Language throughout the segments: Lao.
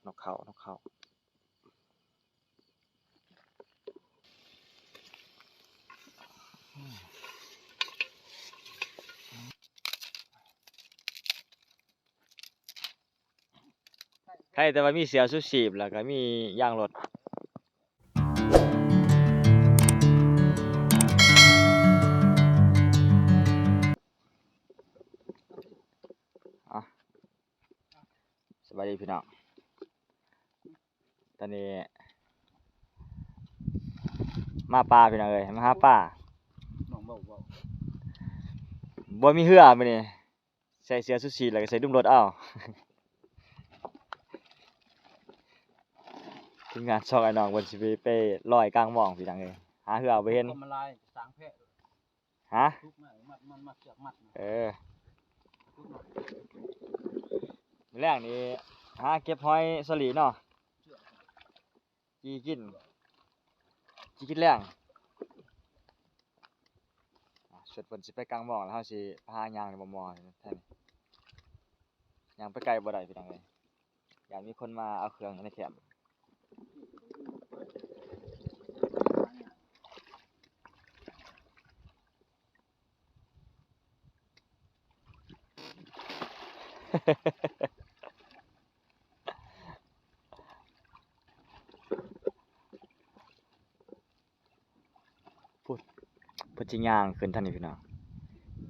ນົກເຂົາ ນົກເຂົາ. ໃຜແຕ່ວ່າມີເສື້ອຊູຊີບ ແລ້ວກໍມີຢາງລົດ. ອ່ະ ສະບາຍດີພີ່ນ້ອງ, ຕອນນີ້ມາປ່າພີ່ນ້ອງເອີຍ, ມາຫາປາ. ນ້ອງເວົ້າ ເວົ້າ ບໍ່ມີເຮືອມື້ນີ້. ໃສ່ເສື້ອຊູຊີບ ແລ້ວກໍໃສ່ດຸມລົດເອົາ. ທີມງານຊ່ອງອ້າຍນ້ອງເພິ່ນຊິໄປ ໄປລອຍກາງມອງພີ່ນ້ອງເອີຍ, ຫາເຮືອບໍ່ເຫັນ. ກໍມາລາຍສາງແພະ. ຮະ? ທຸກມາ ມັດ ມັດ ມັດ ເຊືອກມັດ. ເອີ ທຸກມາ. ມື້ແລງນີ້ຫາເກັບຫອຍສາລີເນາະ. ຈີ່ກິນ ຈີ່ກິນແລງ. ອ່າ ສ່ວນເພິ່ນຊິໄປກາງມອງ ແລ້ວເຮົາຊິພາຍ່າງໄປໝໍ່ໆ ແຖວນີ້. ຍ່າງໄປໄກບໍ່ໄດ້ພີ່ນ້ອງເອີຍ, ຢ້ານມີຄົນມາເອົາເຄື່ອງໃນແຄມ. ພຸ້ນ ເພິ່ນຊິຍ່າງຂຶ້ນທາງນີ້ພີ່ນ້ອງ,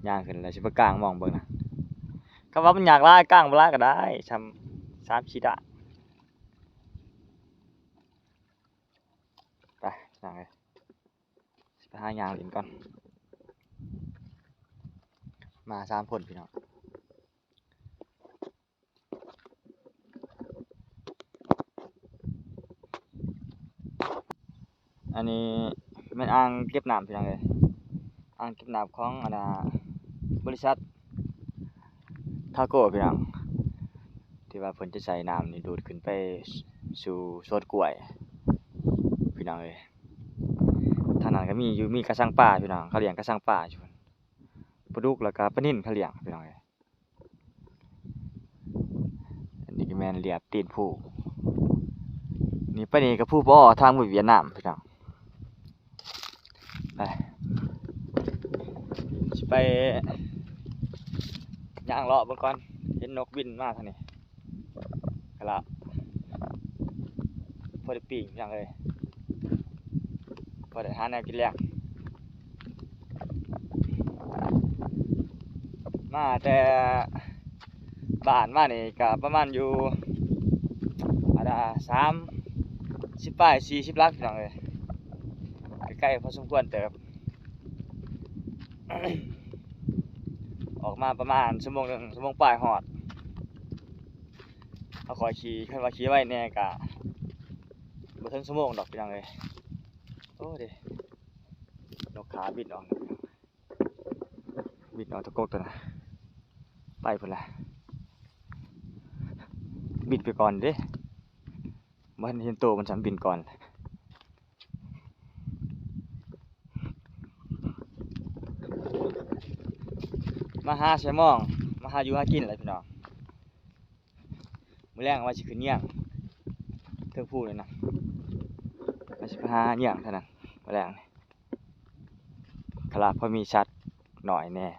ຍ່າງຂຶ້ນແລ້ວຊິໄປກາງມອງເບິ່ງນະ. ຄັນວ່າມັນຢາກຫຼາຍ ກາງບໍ່ຫຼາຍກໍໄດ້ ຊ່ຳສາມສີ່ດານ. ໄປພີ່ນ້ອງເອີຍ. ຊິໄປຫາຍ່າງຫຼິ້ນກ່ອນ. ມາສາມຄົນພີ່ນ້ອງ. ອັນນີ້ແມ່ນອ່າງເກັບນ້ຳພີ່ນ້ອງເອີຍ, ອ່າງເກັບນ້ຳຂອງອັນນ່າ ບໍລິສັດ ທາໂກພີ່ນ້ອງ, ທີ່ວ່າເພິ່ນຈະໃຊ້ນ້ຳນີ້ດູດຂຶ້ນໄປສູ່ສວນກ້ວຍພີ່ນ້ອງເອີຍ. ທາງນັ້ນກໍມີຢູ່ ມີກະຊັງປາພີ່ນ້ອງ, ເຂົາລ້ຽງກະຊັງປາຢູ່ ປາດຸກ ແລ້ວກໍປານິນເຂົາລ້ຽງພີ່ນ້ອງເອີຍ. ອັນນີ້ກໍແມ່ນລຽບຕີນພູ ນີ້ໄປນີ້ກໍພູປະອໍ ທາງໄປຫວຽດນາມພີ່ນ້ອງ. ໄປ ຊິໄປຍ່າງເລາະເບິ່ງກ່ອນ, ເຫັນນົກບິນມາທາງນີ້ ກະລະ ພໍໄດ້ປີ້ງພີ່ນ້ອງເອີຍ, ພໍໄດ້ຫາແນວກິນແລງ. ມາແຕ່ບ້ານມານີ້ກະປະມານຢູ່ ອັນນ່າ ສາມສິບປາຍ ສີ່ສິບຫຼັກ ພີ່ນ້ອງເອີຍ, ກໍໄກພໍສົມຄວນເຕີບ. ອອກມາປະມານຊົ່ວໂມງໜຶ່ງ ຊົ່ວໂມງປາຍຮອດ. ເຮົາຂ້ອຍຂີ່ ຄັນວ່າຂີ່ໄວແດ່ກະບໍ່ເຖິງຊົ່ວໂມງດອກ ພີ່ນ້ອງເອີຍ. ໂອ້ ເດ້ ນົກຂາບິນອອກ, ບິນອອກຕະກົກຕົວນະ, ໄປພຸ້ນລະ, ບິນໄປກ່ອນເດ້. ບໍ່ທັນເຫັນໂຕມັນຊ້ຳ ບິນກ່ອນ. ມາຫາໃສ່ມອງ ມາຫາຢູ່ຫາກິນແຫຼະພີ່ນ້ອງ. ມື້ແລງວ່າຊິຂຶ້ນຍ່າງເທິງພູນີ້ນະ, ວ່າຊິໄປຫາຍ່າງເທົ່ານັ້ນມື້ແລງນີ້, ຄະລະພໍມີສັດໜ້ອຍແດ່.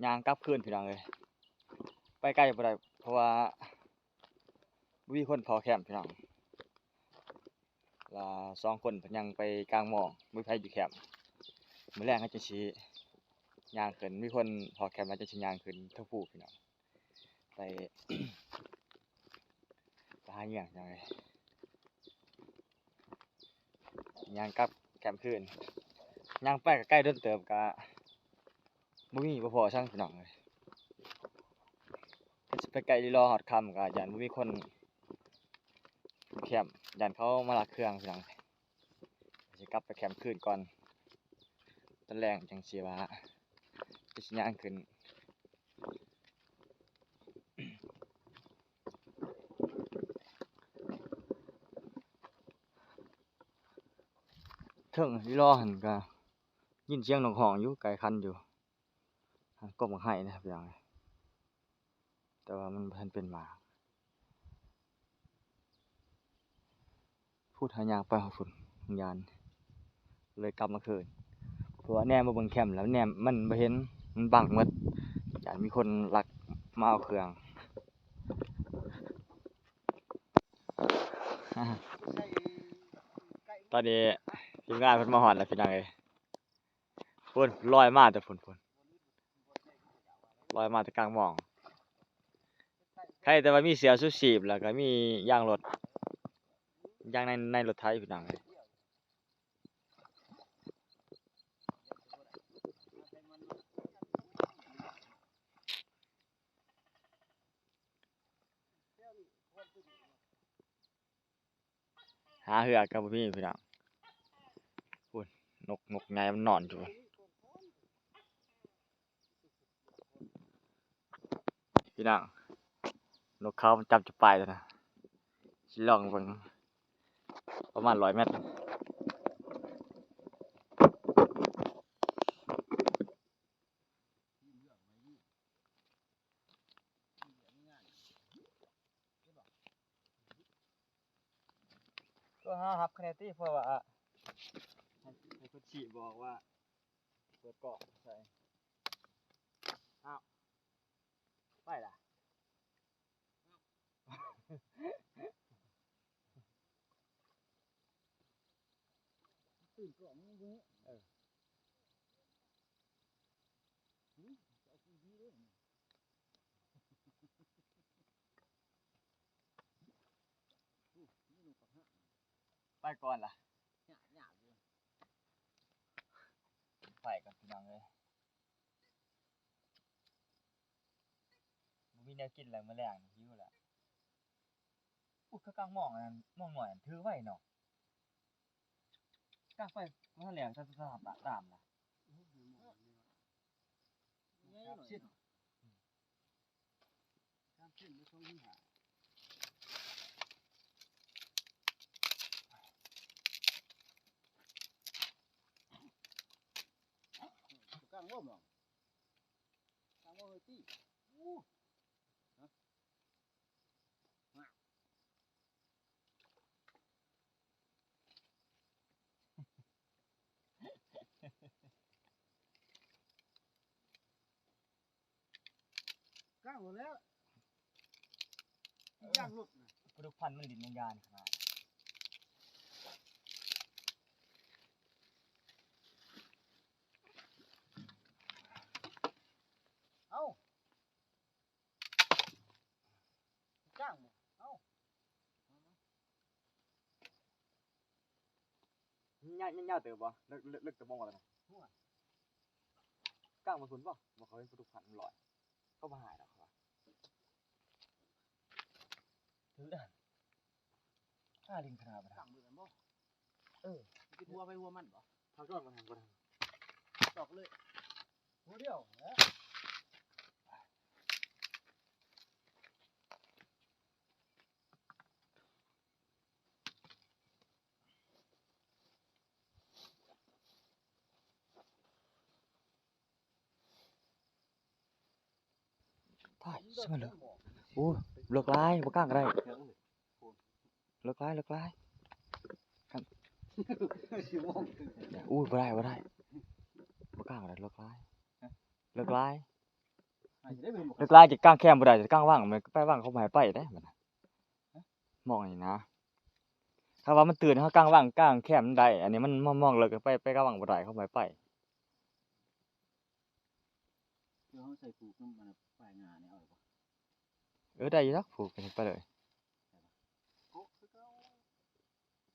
ຍ່າງກັບຄືນພີ່ນ້ອງເອີຍ, ໄປໄກບໍ່ໄດ້ ເພາະວ່າບໍ່ມີຄົນເຝົ້າແຄມພີ່ນ້ອງ, ລະສອງຄົນເພິ່ນຍັງໄປກາງມອງ ບໍ່ມີໃຜຢູ່ແຄມ. ມື້ແລງເຮົາຈັ່ງຊິຍ່າງຂຶ້ນ, ມີຄົນເຝົ້າແຄມ ເຮົາຈັ່ງຊິຍ່າງຂຶ້ນເທິງພູພີ່ນ້ອງ. ໄປ ໄປຫາຍ່າງ ຍ່າງກັບແຄມຄືນ, ຍ່າງໄປກໍໄກດົນເຕີບ ກໍບໍ່ມີ ບໍ່ພໍ້ສັງພີ່ນ້ອງເອີຍ. ຄັນຊິໄປໄກລີລໍຮອດຄ່ຳ ກໍຢ້ານບໍ່ມີຄົນແຄມ, ຢ້ານເຂົາມາລັກເຄື່ອງພີ່ນ້ອງ. ຊິກັບໄປແຄມຄືນກ່ອນ, ຕອນແລງຈັ່ງຊິວ່າ ຊິຍ່າງຂຶ້ນ. ເທິງລີລໍຫັ້ນກະ ຍິນສຽງນົກຮ້ອງຢູ່ ໄກ່ຂັນຢູ່ ກອງໝາກໄຮນະພີ່ນ້ອງ ແຕ່ວ່າມັນບໍ່ທັນເປັນໝາກ. ພຸ້ນ ເຮົາຍ່າງໄປຮອດພຸ້ນ ໂຮງຢານ ເລີຍກັບມາຄືນ ເພາະວ່າແນມມາເບິ່ງແຄມແລ້ວ ແນມມັນບໍ່ເຫັນ ມັນບັງໝົດ ຢ້ານມີຄົນລັກມາເອົາເຄື່ອງ. ຕອນນີ້ທີມງານເພິ່ນມາຮອດແລ້ວພີ່ນ້ອງເອີຍ. ພຸ້ນ ລອຍມາແຕ່ພຸ້ນ ພຸ້ນ ລອຍມາແຕ່ກາງມອງ. ໃຄ່ແຕ່ວ່າມີເສື້ອຊູຊີບ ແລ້ວກໍມີຢາງລົດ ຢາງໃນ ໃນລົດໄຖພີ່ນ້ອງເອີຍ. ຫາເຮືອກໍບໍ່ມີພີ່ນ້ອງ. ພຸ້ນ ນົກ ນົກໃຫຍ່ມັນນອນຢູ່ພຸ້ນ ພີ່ນ້ອງ. ນົກເຂົາມັນຈັບຈະປາຍແລ້ວນະ ຊິລອງເບິ່ງ ປະມານຮ້ອຍແມັດ. ໂທຫາຮັບຄະແນນຕິ ເພາະວ່າໃຫ້ ໃຫ້ເພິ່ນຊີ້ບອກວ່າເປີດກ້ອງໃສ່. ອ້າວ ໄປລະ. ຕື່ນກ້ອງມັນບໍ່ຮູ້ ເອີ ຫື ເອົາຄືດີເດ້. ໄປກ່ອນລະ ຍາກໆຢູ່ ໄປກ່ອນພີ່ນ້ອງເອີຍ. ບໍ່ມີແນວກິນແລ້ວ ມື້ແລງຫິວແລ້ວ. ອຸ້ຍ ກາງມອງອັນນັ້ນ ມອງໜ້ອຍອັນຖືໄວເນາະ ກາງໄຟບໍ່ທັນແລ້ວ ຕາມລະ ສາມສິບ ສາມສິບ ສອງພັນຫ້າ. ກາງບໍ່ມອງ ກາງບໍ່ເຮີຍຕິ ໂອ້ ຮະ ກາງໂລດແລ້ວ ຢາກຫຼຸດນະ ປາດຸກພັນມັນຫຼິ້ນຍານຂະໜາດ. ເອົ້າ ກາງບໍ່ ເອົ້າ ຍາວ ຍາວເຕີບບໍ່ ເລິກ ເລິກ ເລິກແຕ່ບໍ່ແລ້ວນະ ກາງໄປພຸ້ນບໍ່ ບໍ່ ເຂົາເຫັນປາດຸກພັນມັນລອຍ ເຂົາບໍ່ຫາຍດອກ ເຂົາວ່າ ຖືກແລ້ວ ຫາຫຼິ້ນຂະໜາດບໍ່ໄດ້ ເອີ ຊິຫົວໃຜຫົວມັນບໍ່ ພັກກ່ອນ ບໍ່ທັນ ບໍ່ທັນ ຕອກເລີຍ ຫົວດຽວແຫຼະ. ຕາຍ ຊິມາເລີກ ໂອ້ ເລິກຫຼາຍ ບໍ່ກາງກໍໄດ້ ເລິກຫຼາຍ ເລິກຫຼາຍ ໂອ້ຍ ບໍ່ໄດ້ ບໍ່ໄດ້ ບໍ່ກາງກໍໄດ້ ເລິກຫຼາຍ ເລິກຫຼາຍ ເລິກຫຼາຍ ຈະກາງແຄມບໍ່ໄດ້ ຈະກາງວັງ ມັນໄປວັງເຂົາບໍ່ໃຫ້ໄປເດ້ ມັນນະ ມອງນີ້ນະ ຖ້າວ່າມັນຕື່ນ ເຮົາກາງວັງກາງແຄມໄດ້ ອັນນີ້ມັນມອງເລິກ ໄປ ໄປກາງວັງບໍ່ໄດ້ ເຂົາບໍ່ໃຫ້ໄປ. ແລ້ວເຮົາໃສ່ຜູກນຳອັນປາຍງານີ້ເອົາບໍ່? ເອີ ໄດ້ຢູ່ດອກ ຜູກໄປເລີຍ ໂພະຄືເກົ່າ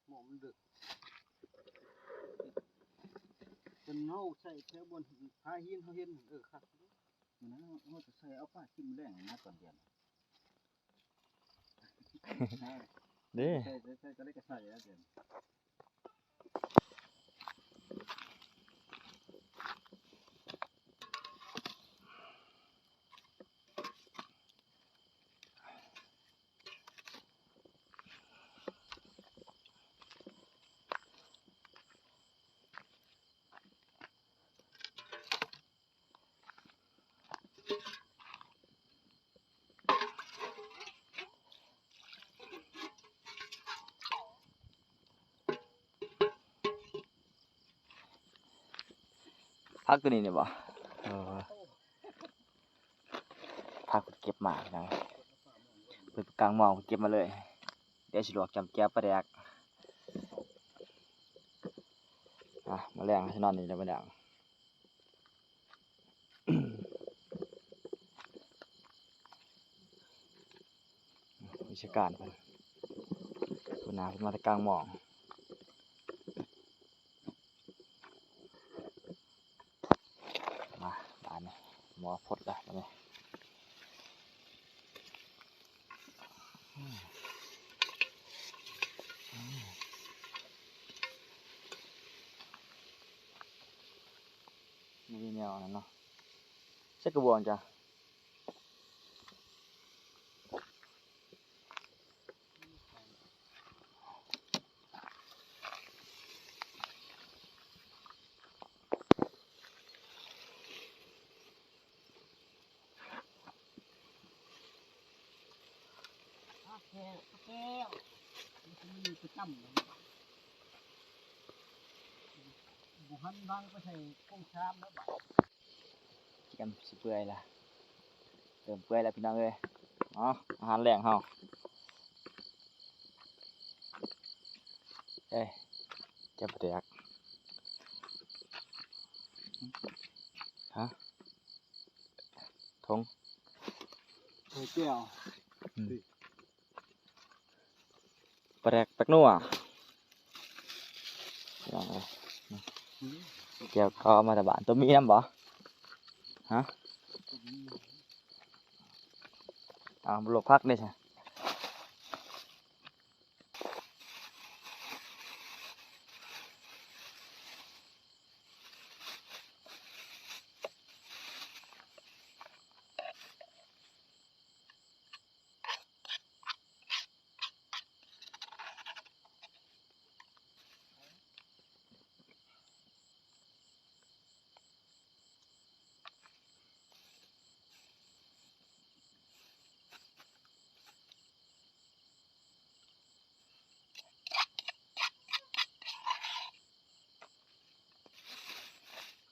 ໝໍ້ມັນເດິກ ຄັນເຮົາໃສ່ແຖວບ່ອນຜາຫີນເຮົາເຫັນ ເອີ ຄັກ ມື້ນັ້ນເຮົາ ເຮົາຈະໃສ່ເອົາປາກິນມື້ແລງນະ ຕອນດຽວ ເດ້ ໃສ່ ໃສ່ ໃສ່ ໃສ່ ໃສ່ ກໍໄດ້ກໍໃສ່ແລ້ວດຽວ ໂ ຜັກຕົວນີ້ນີ້ບໍ່? ເອີ ຜັກເພິ່ນເກັບມາພີ່ນ້ອງ ເພິ່ນໄປກາງມອງ ເພິ່ນເກັບມາເລີຍ. ດຽວຊິລວກຈ້ຳແຈ່ວປາແດກ. ອ່ະ ມາແລງຊິນອນນີ້ແຫຼະ ບາດນີ້. ວິຊາການເພິ່ນ ຫົວໜ້າເພິ່ນມາແຕ່ກາງມອງ. ມາບາດນີ້ ໝໍພົດລະບາດນີ້. ບໍ່ມີແນວນັ້ນເນາະ ໃສ່ກະບວງຈ້ະ. ແກ້ວ ແກ້ວ ມັນມີປະຈຳ ບໍ່ຫັນວາງໄປໃສ່ກົງຊາມແລ້ວບາດ. ກຽມຊິເປື່ອຍລະ ເລີ່ມເປື່ອຍລະພີ່ນ້ອງເອີຍ. ເອົາ ອາຫານແລງເຮົາ ເອີຍ ແຈ່ວປາແດກ. ຮະ ຖົງ ໃສ່ແຈ່ວ ອືມ. ປາແດກ ແປ້ງນົວ ພີ່ນ້ອງເອີຍ. ແຈ່ວເຂົາເອົາມາແຕ່ບ້ານ ຕົວມີນຳບໍ່? ຮະ ອ້າວ ບໍ່ລວກຜັກເດ້ຊະ.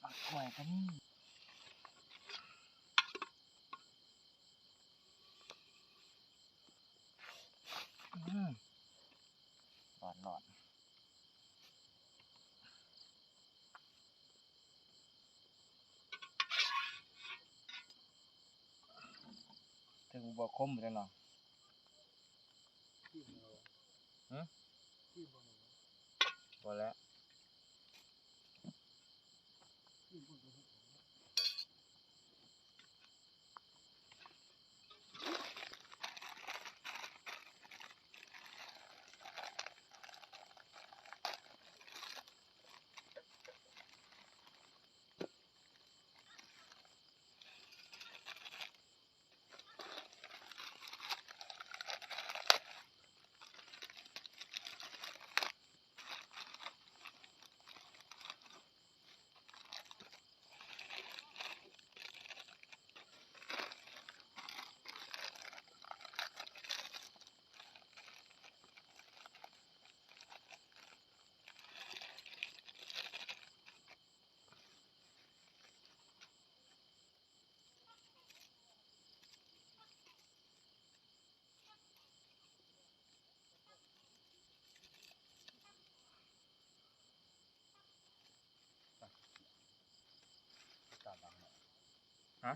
ໝາກກ້ວຍກໍມີ. ອືມ ຮ້ອນໆ ເຖິງບໍ່ຄົມຈັ່ງເນາະ. ຫຶ ບໍ່ແລ້ວ. ຮະ?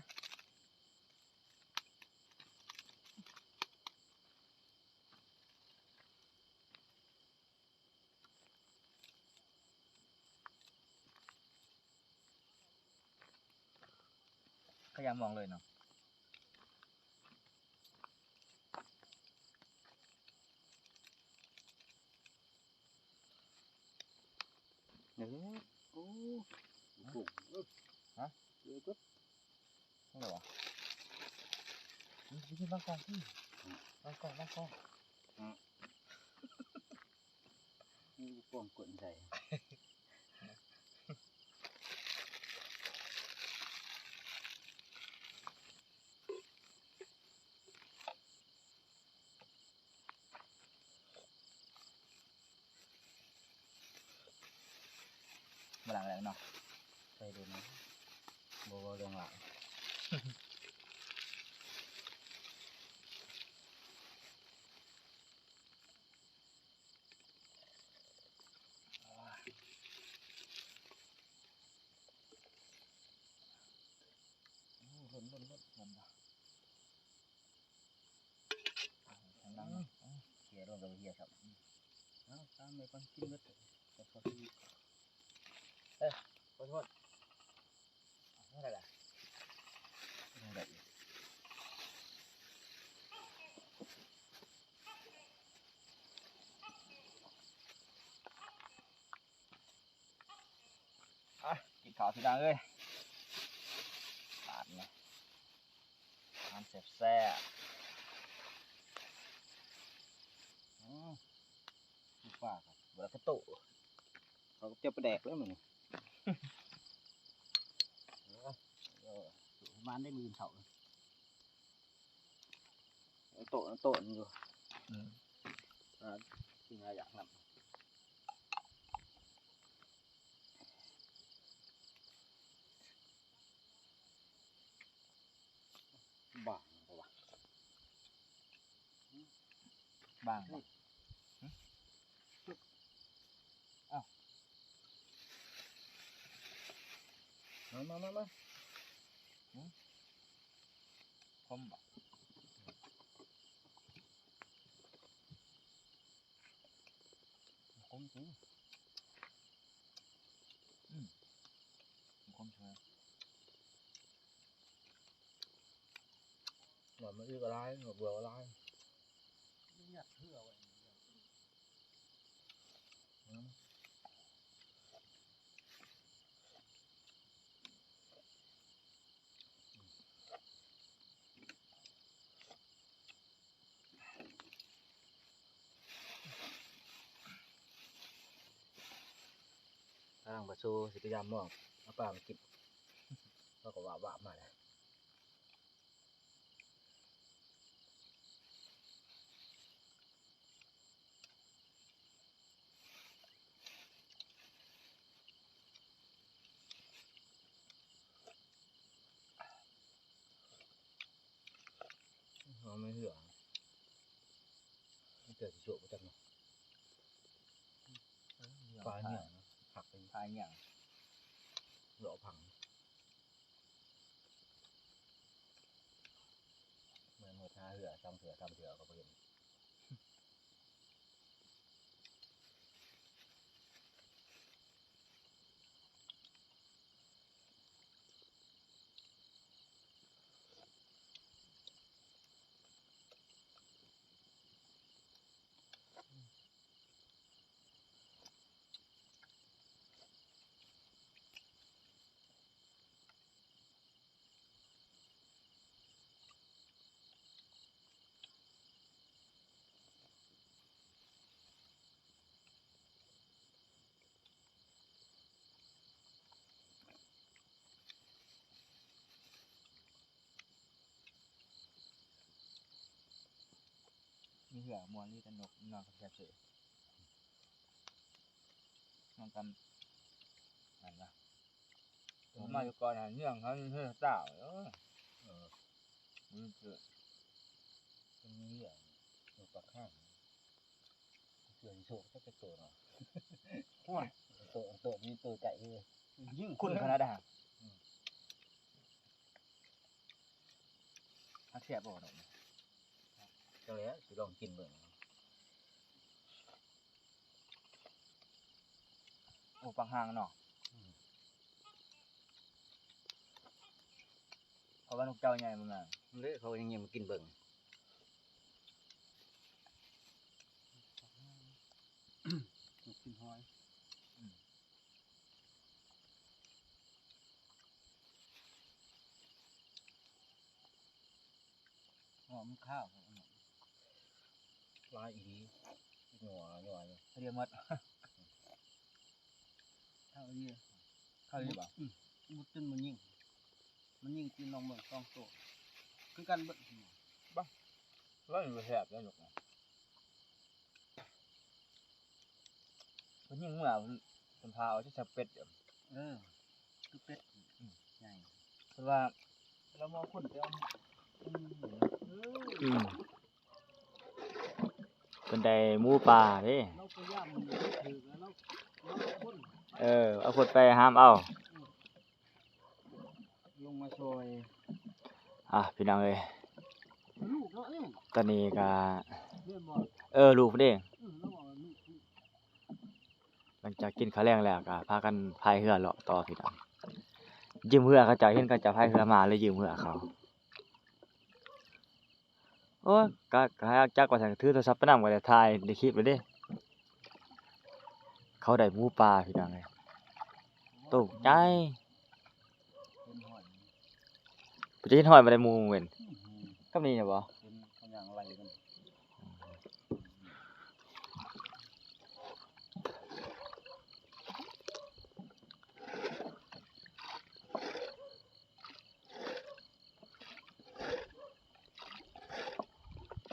ຂະຫຍັງມອງເລີຍເນາະ. ເອີ ໂອ້ ຮະ? ເອີ ກໍ ນັ້ນແຫຼະວະ. ນີ້ ນີ້ ວາງກ້ອງ ວາງກ້ອງ ວາງກ້ອງ. ມີກະປ໋ອງກົນໃສ່ ມາລ້າງແລ້ວເນາະ ໃສ່ເດີນະ. ບໍ່ເວົ້າເລື່ອງຫຼາຍ. ເອີ ທາງຫຼັງ ເອີ ເຂຍລົງກໍບໍ່ເຂຍຊ້ຳ. ເອົາ ຕາມໄປກ່ອນ ກິນເບິດ ເອີ ຂໍໂທດ ເອົາເທົ່າໃດລະ? ຍັງໄດ້ຢູ່. ອ່ະ ກິນເຂົ້າພີ່ນ້ອງເອີຍ ບາດນີ້ ອາຫານແຊບໆ. ອື ປາຄັບ ບໍ່ໄດ້ກະໂຕ ເຂົາກໍເຈັບປາແດກເລີຍມື້ນີ້. ເອີ ເອີ ມານໄດ້ມື້ເຊົ້າ ໂຕະ ໂຕະຢູ່. ອືມ ອ່າ ກິນຫຼາຍຢ່າງນຳ. ບາງບໍ່ວະ? ບາງບໍ່? ຫຶ? ອ້າວ ມາ ມາ ມາ ມາ. ຫຶ? ຄົມບໍ່? ຄົມຈິງ. ອືມ ຄົມເຊີຍ. ດອກມະອຶກະຫຼາຍ ດອກເບືອກະຫຼາຍ ຍັດເທື່ອໄວ້. ອືມ ທາງປາຊູຊິພະຍາຍາມມອບເອົາປາມາກິນ ເຮົາກໍວາບໆມາແລ້ວ. ເຮົາໄມ່ເຫືອ ມັນເກີດຊິໂຊະບໍ່ຈັກເນາະ. ເອີ ປາຫຍັງ ຜັກເປັນ ປາຫຍັງ ເລາະຜັງ. ແມ່ນໝົດ ຫາເຫືອສອງເທື່ອສາມເທື່ອກໍບໍ່ເຫັນ. ມີເຫືອມ່ວນລີ ແຕ່ນົກນອນກັບແຊບເສີຍ. ມັນກໍ ນັ້ນນະ ໂອ້ ມາແຕ່ກ່ອນຫັ້ນ ເລື່ອງເຂົາເຮືອຕາວ ເອີ ເອີ ມັນເກີດ ມັນມີເລື່ອງຢູ່ປາກຂ້າງ ເພື່ອຊິໂຊກຈັກໂຕເນາະ. ໂອ້ຍ ໂຕ ໂຕມີໂຕໃກ້ເລີຍ ຍິງຄົນຂະໜາດນັ້ນ. ອືມ ຮັກແຊບບໍ່ເນາະ? ຈັກແຫຼະ ຊິລອງກິນເບິ່ງ. ໂອ້ ປາກຫ່າງເນາະ. ອືມ ເພາະວ່ານົກເຈົ້າໃຫຍ່ມັນນະ ເດ້ ເຂົາຍັງຍິງມາກິນເບິ່ງ. ນົກກິນຫອຍ. ອືມ ຫອມຂາວ ຫຼາຍອີ່ຫຼີ ນົວໆຢູ່ ລຽງໝົດ ເຂົ້າອີ່ຫຼີ ເຂົ້າອີ່ຫຼີບໍ່? ອືມ ໝົດຈົນມັນຍິງ ມັນຍິງຕີນນ້ອງເບິ່ງສອງໂຕ ຄືກັນເບິດ ບໍ່ ວ່າມັນບໍ່ແຊບເດ້ ນົກນະ. ເພິ່ນຍິງເມື່ອ ເພິ່ນ ເພິ່ນພາເອົາຈະສະເປັດ. ເອີ ຄືເປັດ ອືມ ໃຫຍ່ ວ່າລາວມາຄົນໄປເອົາ ອືມ ເພິ່ນໄດ້ໝູປ່າເດ້ ລາວພະຍາຍາມມັນຖືກແລ້ວ ລາວ ລາວເອົາຄົນ ເອີ ເອົາຄົນໄປຫາມເອົາ ອືມ ລົງມາຊ່ອຍ ອ່ະ ພີ່ນ້ອງເອີຍ ລູກລາວເອງ ຕອນນີ້ກະ ແມ່ນບໍ່ ເອີ ລູກເພິ່ນເອງ ອືມ ລາວວ່າລູກ ຫຼັງຈາກກິນເຂົ້າແລງແລ້ວກໍພາກັນພາຍເຮືອເລາະຕໍ່ພີ່ນ້ອງ ຢືມເຮືອເຂົາເຈົ້າ ເຫັນເຂົາເຈົ້າພາຍເຮືອມາ ເລີຍຢືມເຮືອເຂົາ ໂອ້ຍ ກະ ກະຫາຈັກວ່າຊັ້ນ ຖືໂທລະສັບໄປນຳກໍໄດ້ຖ່າຍໄດ້ຄລິບແລ້ວເດ້ ເຂົາໄດ້ໝູປ່າພີ່ນ້ອງເອີຍ ຕົກໃຈ ເຫັນຫ້ອຍ ເພິ່ນຈະເຫັນຫ້ອຍມາໄດ້ໝູເວັນ ອືມ ກັບນີ້ນະບໍ່ ເຫັນເຂົາຍ່າງໄລ່ກັນ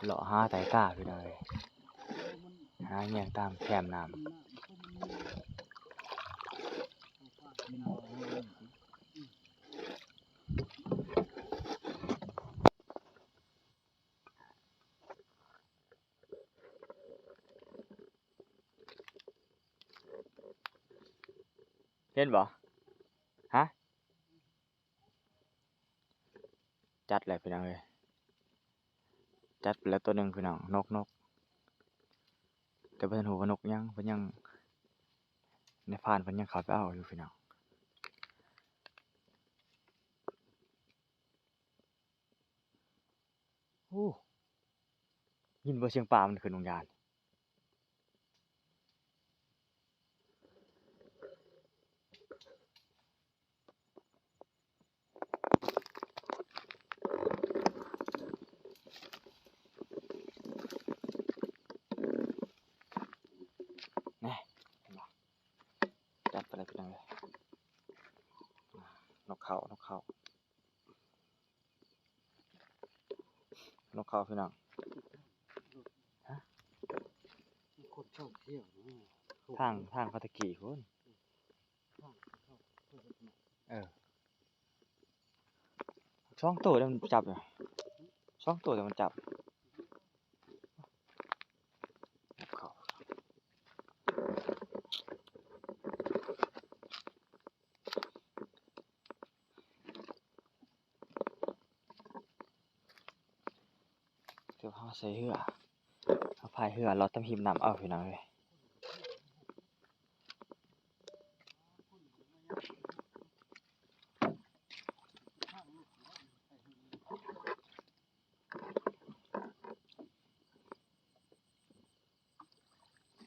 ເລາະຫາໃຕ້ຕາພີ່ນ້ອງເອີຍ ຫາແຍງຕາມແຄມນ້ຳ ເຫັນບໍ່? ຮະ? ຈັດແລ້ວພີ່ນ້ອງເອີຍ ຈັດໄປແລ້ວໂຕໜຶ່ງພີ່ນ້ອງ ນົກ ນົກ ແຕ່ບໍ່ທັນຮູ້ວ່ານົກຫຍັງ ເພິ່ນຍັງ ນາຍພານເພິ່ນຍັງເຂົ້າໄປເອົາຢູ່ພີ່ນ້ອງ. ໂອ້ ຍິນບໍ່ສຽງປາມັນຂຶ້ນໂຮງຢານ ແນ່ ເຫັນບໍ່? ຈັດໄປເລີຍພີ່ນ້ອງເອີຍ ນົກເຂົ້າ ນົກເຂົ້າ. ນົກເຂົ້າພີ່ນ້ອງ ຮະ ຄົນເຂົ້າທ່ຽວ ທາງ ທາງເຂົາແຕ່ກີ້ພຸ້ນ ເອີ ສອງໂຕແລ້ວມັນຈັບ ສອງໂຕແລ້ວມັນຈັບ ນົກເຂົ້າ. ດຽວເຮົາໃສ່ເຮືອ ເຮົາພາຍເຮືອເລາະຕາມຮິມນ້ຳເອົາ ພີ່ນ້ອງເອີຍ.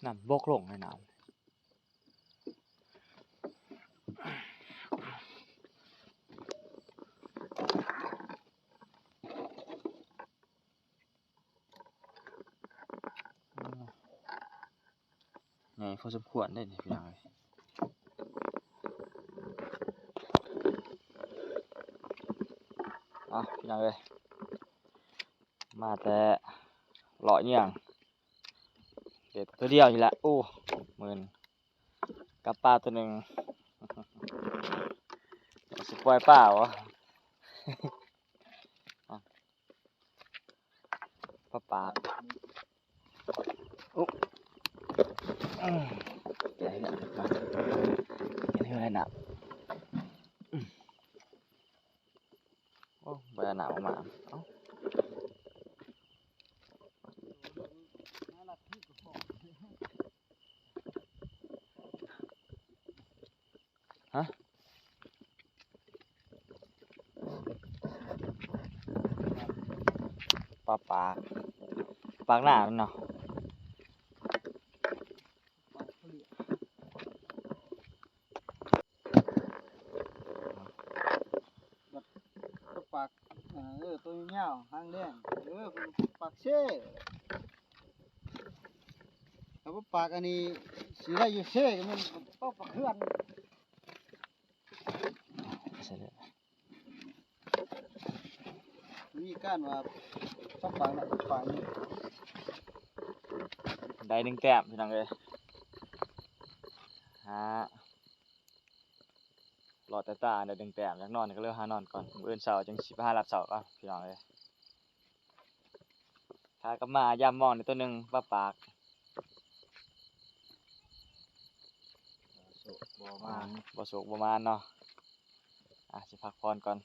ນ້ຳບົກລົງໃນນ້ຳ ໃຫຍ່ພໍສົມຄວນເດ້ນີ້ພີ່ນ້ອງເອີຍ ເອົາ ພີ່ນ້ອງເອີຍ ມາແຕ່ເລາະເຍືອງ ເດັດຕົວດຽວນີ້ແຫຼະ ໂອ້ ໝື່ນ ກັບປາຕົວໜຶ່ງ ຊິປ່ອຍປາບໍ່? ປາປາກ ໂອ້ ອືມ ເຮັດໃຫ້ໜ້າ ໂອ້ ບໍ່ໄດ້ເອົານ້ຳອອກມາ ເອົ້າ ຮະ ປາປາກ ປາກໜ້າມັນເນາະ ປາປາກ ເອີ ໂຕຍາວໆ ຫາງແດງ ເອີ ປາກເຊ ຖ້າບໍ່ປາກອັນນີ້ຊິໄດ້ຢູ່ເຊ ກໍແມ່ນປາກເຂື່ອນ ໃສ່ເລີຍ ມີການວ່າປາກປາກນະ ປາກນີ້ ໄດ້ໜຶ່ງແຕ້ມ ພີ່ນ້ອງເອີຍ ຫາ ຫຼອດແຕ່ຕາໄດ້ໜຶ່ງແຕ້ມ ຢາກນອນກໍເລີຍຫານອນກ່ອນ ມື້ອື່ນເຊົ້າຈຶ່ງຊິໄປຫາລັດເຊົ້າເອົາ ພີ່ນ້ອງເອີຍ. ຂາກັບມາຢາມມອງໄດ້ຕົວໜຶ່ງປາປາກ ບໍ່ໂຊກບໍ່ໝານ ບໍ່ໂຊກບໍ່ໝານເນາະ. ອ່ະ ຊິພັກຜ່ອນກ່ອນ